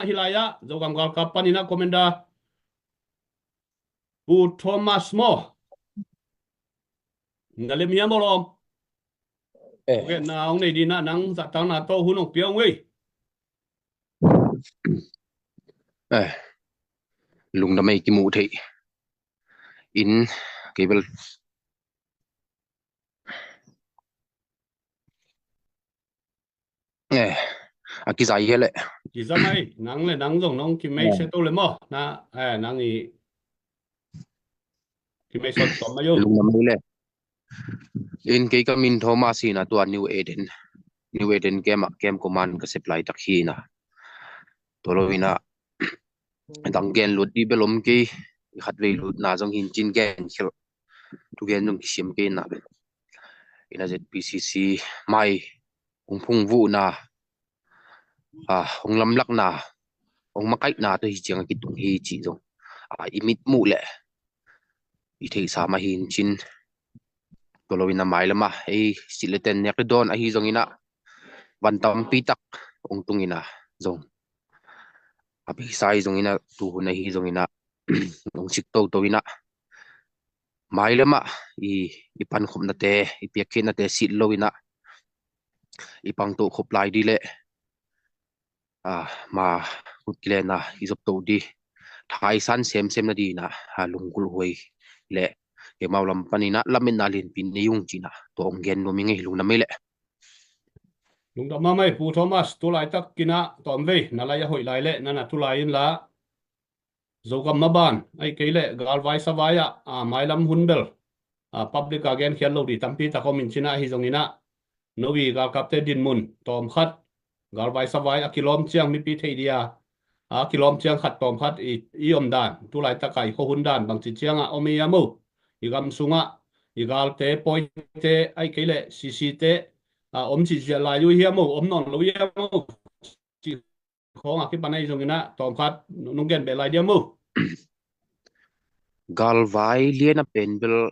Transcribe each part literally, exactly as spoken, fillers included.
ahi lai ah, Zogam galkap panin ah Commander Pu Thomas maw? Na lem hiam aw lawm? Eh. Ok, na hong nei ding ah nang zahtakna tawh hun hong pia ung ei. Eh. Lungdam ei, kimuh theih in kei bel. Eh, a kizai hi leh. Kizai mai, nang le nang zong nong kimei se to le maw. Na, eh, nang i kimei sot tom mai yo. Lungdam ei le. In kei ka min Thomas hi na, tua New Eden. New Eden camp ah, camp command ka sep laitak hi na. Tua lo in ah, dang gen lut dih bel om kei, i khatvei lutna zong hi in cin gen khial. Thugen zong kisiam kei na. In ah Z P C C mai hong phungvuhna, ah, hong lamlakna, hong makaihna tawh hi ciang a kitung hi cih zong, ah, i mit muh leh i theihsa mah hi in cin. Tua lo in ah mailam ah ei sit le ten nek le dawn ahi zong in ah, van tampi tak hong tung in ah zong, a beisa hi zong in ah, tuhun ahi zong in ah, hong sik toto in ah, mailam ah i, i pankhopnate, i piakkhiatnate sit lo in ah, i pangto khop lai dih leh, ah, ma khut kilen a i zop to dih, thaisan semsem nading in ah, ah, lunggulh huai leh keimau lam panin ah lametna lianpi nei ung cih na, tua hong gen nuam ing ei. Lungdam ei le. Lungdam mahmah ei Pu Thomas, tu laitak in ah tawmvei na lai a hoih lai leh na na tu lai in la, Zogam maban, ahih kei leh galvai savai ah, ah, mailam hun bel, ah, public a genkhiat lo ding tampi tak om in cin ah, ahi zong in ah, no i galkapte dinmun tawmkhat, galvai savai a kilawm ciang mipi theih ding a, a kilawm ciang khat tawmkhat i, i om dan, tu laitak a i khuahun dan bangci ciang ah om i hiam aw? I gam sung ah i galte, pawite, ahih kei leh C C te, ah, om cih ziah lai uh hiam aw, om nawn lo hiam aw? Cih khawng a kipan ahi zong in ah tawmkhat nong gen beh lai diam aw? Galvai lian a pen bel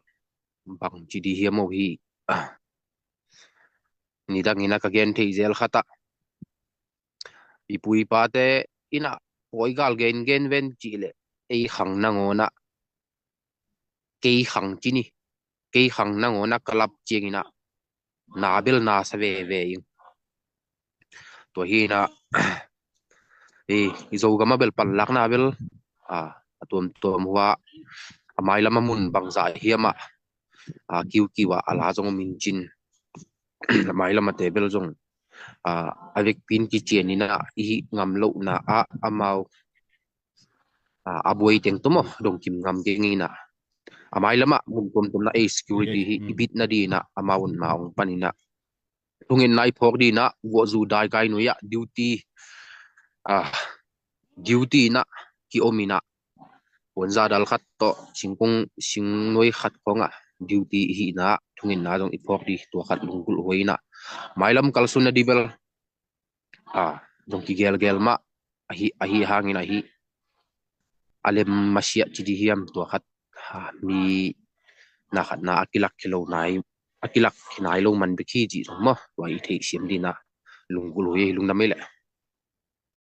bangci ding hiam aw hi. Ah, nidang in ah ka gen theih zel khat ah, i pu i pate in ah, pawi gal gengen ven cih leh ei khang nangawn ah, kei khang ci ni, kei khang nangawn ah ka lap ciang in ah, na bel na sa veve ing. Tua hi in ah, i, i Zogam a bel panlakna bel, ah, a tuamtuam uh ah, a mailam a mun bangzah hiam ah, ah, kiukiu ah a la zong om in cin. A mailam a te bel zong, ah, a vekpi in kician in ah, i hih ngam lohna ah amau, ah, a buai teng tawh maw, dong kim ngam keng in ah, a mailam ah mun tuamtuam na ei security hi, i bit nading in ah amau in ma hong pan in ah, thungetna i phawk ding in ah, guahzu daikai nuai ah duty, ah, duty in ah kiom in ah, puanza dal khat tawh, singkung, singnuai khat khawng ah duty i hihna, thungetna zong i phawk ding, tua khat lunggulh huai in ah, mailam kalsun nading bel, ah, zong kigelgel mah, ahi, ahi hangin ahi, a lem masiah ci ding hiam, tua khat, ah, mi na khat na a kilak khia lo nai, a kilak khia nai lo man bek hi cih zong maw, tua i theihsiam ding in ah lunggulh huai, lungdam ei le.